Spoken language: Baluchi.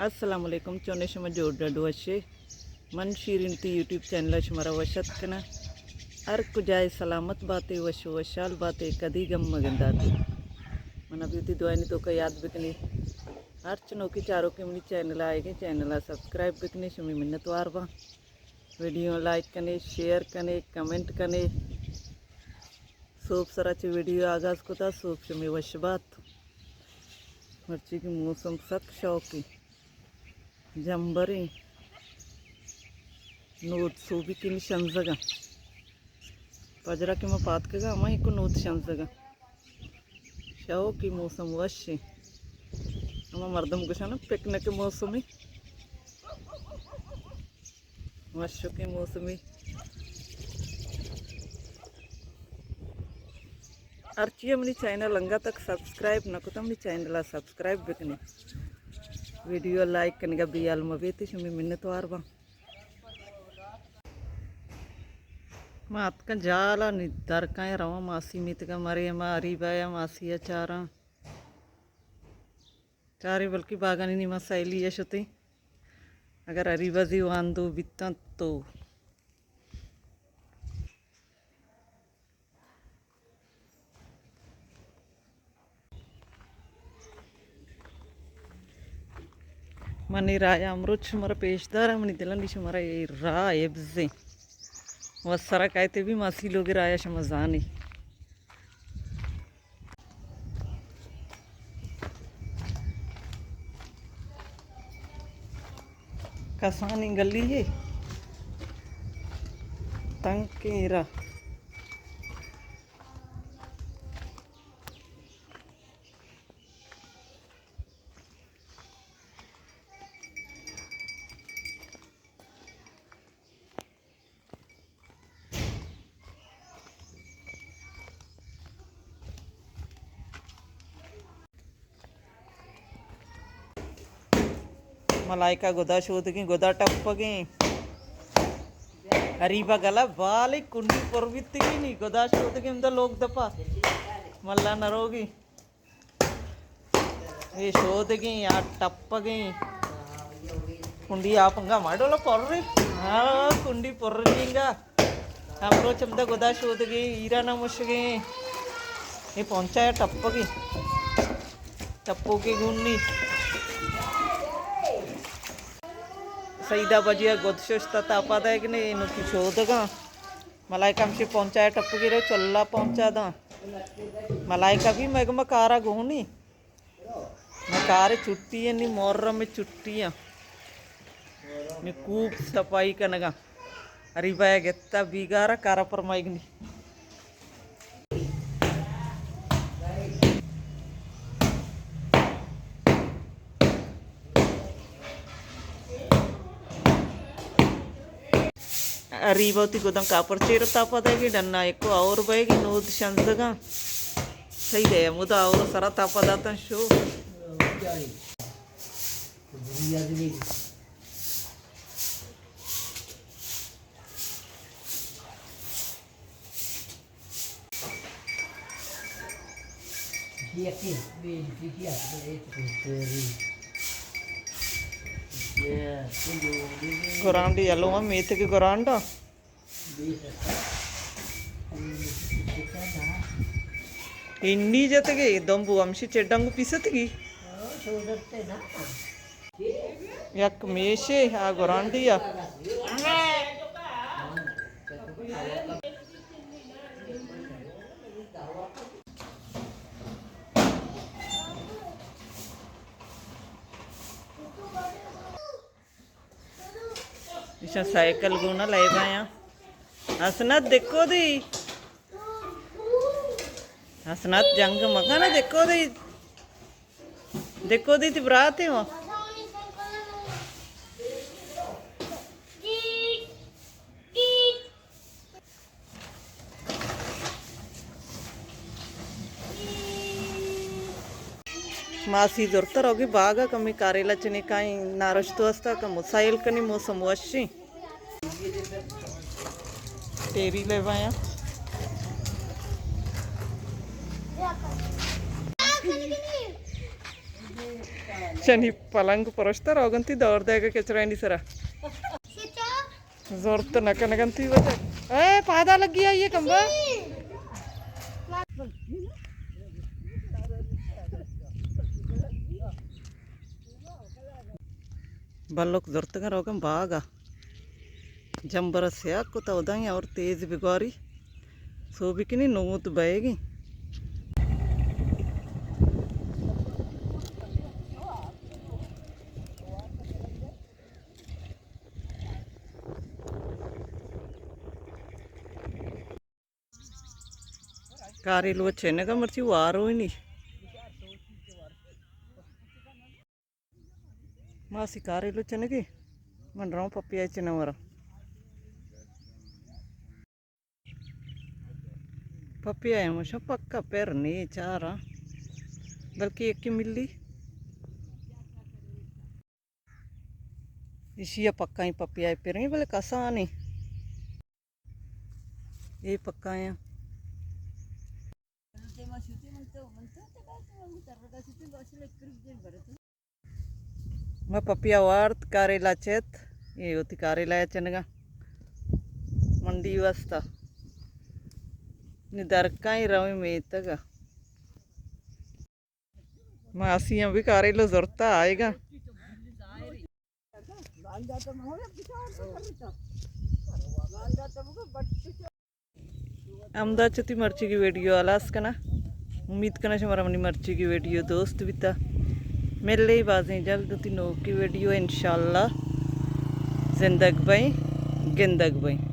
السلام علیکم، چونے شما؟ جوڑ ڈڈ وشے؟ من شیرین تی یوٹیوب چینل ءَ شمارا وش اتک کناں۔ ہر کجائے سلامت باتے، وش و وشحال باتے، کدی غم مگنداتے۔ من ابھی تی دعائنی توکا یاد بکنے۔ ہر چنوکی چاروکے منی چینل آئے گے، چینل ءَ سبسکرائب بکنے، شمی منت وار باں۔ ویڈیو لائک کنے، شیئر کنے، کمنٹ کنے۔ سوب سرا چہ ویڈیو آغاز کتا، سوب شمی وش بات۔ مرچی کہ موسم سک شوقی، جمبریں، نود سوبی کنی شنزگا۔ پجرا کہ ما پاتکگا، ہما ایکو نود شنزگا۔ شوقی موسم وشیں۔ ہما مردم گوشانا پکنک موسمی۔ وشکیں موسمی۔ ہرچی منی چینل انگا تک سبسکرائب نہ کتا، منی چینل ءَ سبسکرائب بکنے۔ ویڈیو لائک کنگا بیال مبیتے، شمی منت وار باں۔ ما اتکاں جالا نی درکائیں رواں ماسی میتگا، مرے ما اریبا یا ماسی ءَ چاراں۔ چارے بلکہ باگانی نیما سیلی ءَ شتیں۔ اگر اریبا زی واندو بیتاں تو۔ من اے راہ ءَ امروچ شمارا پیش داراں، منی دلانی شمارا اے راہ ابزیں۔ و سرا کایتے بھی ماسی لوگ راہ ءَ شما زانی۔ کسانیں گلی یے، تنکیں را۔ ملائکہ گدا شودگیں، گدا ٹپگیں۔ اریبا گلا بالے کنڈی پر بیتگی نی، گدا شودگیں ہمدا لوگ دپا۔ ملا نروگی۔ اے شودگیں یا ٹپگیں۔ کنڈی آپ انگا ہما ڈولا پر رہی۔ ہاں، کنڈی پر رہی انگا۔ ہمروچ ہمدا گدا شودگیں، ایرا نہ مشگیں۔ اے پہنچا یا ٹپگیں۔ ٹپو کے گونی۔ سیدہ بجیا گد ششتا تاپا دئیگ نے، نوکی شودگاں۔ ملائکہ ہمشی پہنچا یا ٹپگی رو چلا پہنچا داں۔ ملائکہ بھی مگم کارا گونی۔ مکار چھٹی ایں، نی محرم چھٹی ایں۔ نی کوپ صفائی کنگا۔ اریبا گتا بیگارا کارا پرمائیگ نی۔ اریبا وتی گداں کاپر چیر تاپا دئیگی، ڈنا ایکو اور بئیگی، نود شنزگاں۔ صحیح دے، مدا اور سرا تاپا داتاں شو۔ گورانڈی الو ہم میتگ گورانڈا۔ انی جتگے دمبو ہمشی چڈنگو پیستگی۔ یک میشے آ گورانڈی ءَ۔ ایشاں سائیکل گونا لیبایاں۔ حسنات دکو دی۔ حسنات جنگ مکانا دکو دی۔ دکو دی تی براتے ہو۔ ماسی زرتر ہوگی باغ ءَ کمی کاریلا چنی کائیں نارشتو استا کم مسائل کنی موسم وشی۔ ٹیری لیبایاں۔ چنی پلنگ پرشتہ روگنتی دور دیگا کچرانی سرا۔ زورت نہ کنگنتی وجہ۔ اے پادا لگی آئی ہے کمبا۔ بلوک زرتگاں روگاں باغا۔ جمبر سیاہ کتا اودائی اور تیز بگواری۔ سوبی کنی نوت بئیگی۔ کاریلو چنگا مرچی واروئی نی۔ ماسی کاریلو چنگی۔ من روں پپیا چنورا۔ پپیا ہمشہ پکا پر نی چارا۔ بلکہ یکی ملی۔ ایشی ءَ پکائیں پپیا ءَ پریں، بلے کسانیں۔ اے پکایاں۔ ما پپیا وارت، کاریلا چت، اے وتی کاریلا چنگا منڈی واسطہ۔ نی درکائیں رویں میتگا۔ ماسی ہم بھی کاریلو زرتا آئیگا۔ ہمدا چتی مرچیگی ویڈیو ہلاس کنا۔ امید کنا شمارا منی مرچیگی ویڈیو دوست بیتا۔ ملے بازیں جلد وتی نوکی ویڈیو انشاءاللہ۔ زندگ بئیں، گندگ بئیں۔